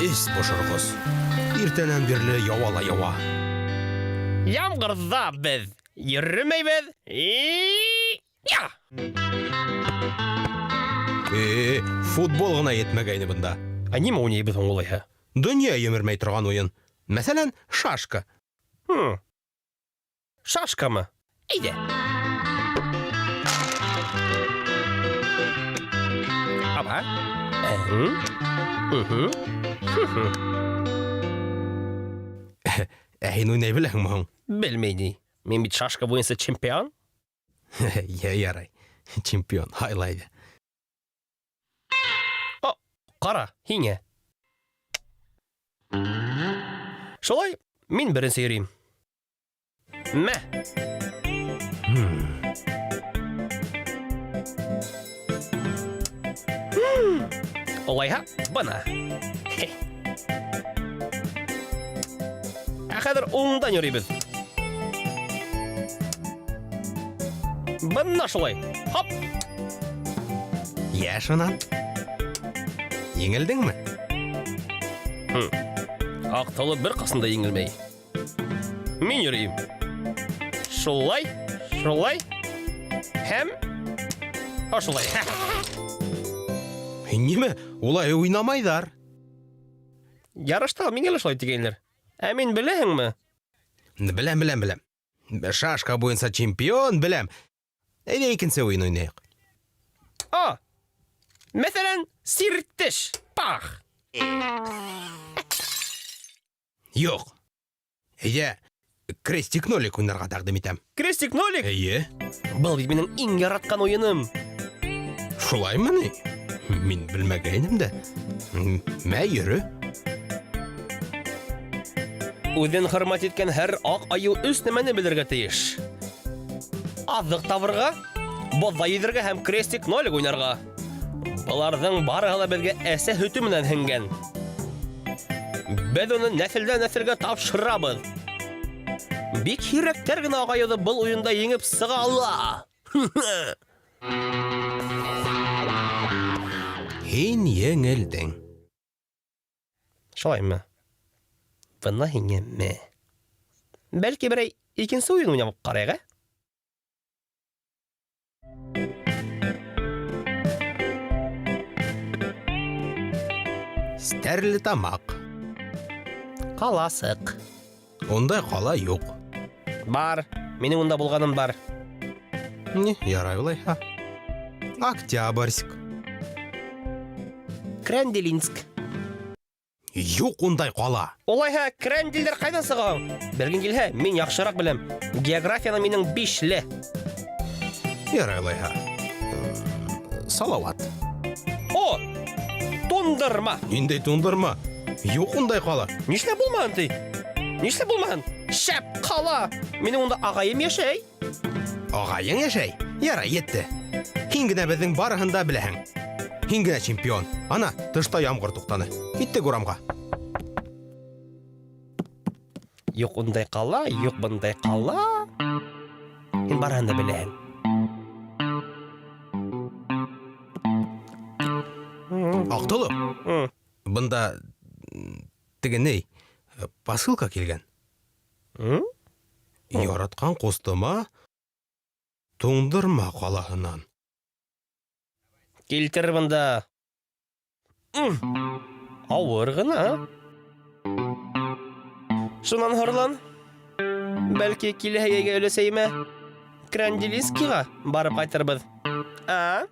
Эс бошорғос. Иртәнән бирле яуа ла яуа. Ямғырҙа беҙ йөрөмәйбеҙ. Я! Э, футбол ғына етмәгәйне бында. Ә нимә уйнайбыҙ һуң улайһа? Донъя емермәй торған уйын. Мәҫәлән, шашка. Хм. Шашкамы? Әйҙә. Аба. Угу. Ә һин уйнай беләһеңме һуң? Белмәй ни. Мин бит шашка буйынса чемпион. Йә, ярай. Чемпион, һайла әйҙә. О, ҡара, һиңә. Шулай, мин беренсе йөрөйөм. Мә! Улайһа, бына. Ә хәҙер уңдан йөрөйбөҙ. Бына шулай. Хоп! Йә, шунан. Еңелдеңме? Аҡ толоп бер ҡасан да еңелмәй. Мин йөрөйөм. Шулай, шулай һәм ошолай. Нимә? Улай уйнамайҙар. Ярышта миңә лә шулай тигәйнеләр. Ә мин беләһеңме? Беләм, беләм, беләм. Шашка буйынса чемпион, беләм. Әйҙә икенсе уйын уйнайыҡ. А! Мәҫәлән, сиртеш. Пах! Юҡ. Әйҙә, крестик нолик уйнарға тәҡдим итәм. Крестик нолик? Эйе. Был бит минең иң яратҡан уйыным. Шулаймы ни? Мин белмәгәйнем дә. Мә, йөрө. Үҙен хөрмәт иткән һәр ак аю өс нәмәне белергә тейеш. Аҙыҡ табырға, боҙҙа йөҙөргә һәм крестик нолик уйнарға. Быларҙың барыһы ла беҙгә әсә һөтө менән һеңгән. Беҙ уны нәҫелдән нәҫелгә тапшырабыҙ. Бик һирәктәр генә ағайыуҙы был уйында еңеп сыға ала. Һин еңелдең. Шулаймы? Бына һиңә мә. Бәлки берәй икенсе уйын уйнап ҡарайыҡ, ә? Стәрлетамаҡ. Ҡаласыҡ. Ундай ҡала юҡ. Бар. Минең унда булғаным бар. Ни, ярай улайһа. Октябрьск. Крәнделинск. Юҡ ундай ҡала. Улайһа, крәндилдәр ҡайҙан сыға һуң? Белгең килһә, мин яҡшыраҡ беләм. Географияны минең бишле. Ярай улайһа. Салауат. О! Тундырма. Ниндәй тундырма? Юҡ ундай ҡала. Нишләп булмаһын ти? Нишләп булмаһын? Шәп ҡала. Минең унда ағайым йәшәй. Ағайың йәшәй? Ярай, етте. Һин генә беҙҙең барыһын да беләһең. Һин генә чемпион. Ана, тышта ямғыр туҡтаны. Киттек урамға. Юҡ ундай ҡала, юҡ бындай ҡала. Һин барыһын да беләһең. Аҡтолоп, бында теге ни, посылка килгән. Яратҡан ҡустыма Туңдырма ҡалаһынан. Килтер бында. Ауыр ғына. Шунан һорлан. Бәлки киләһе йәйгә өләсәйемә Крандилискиға барып ҡайтырбыҙ. А?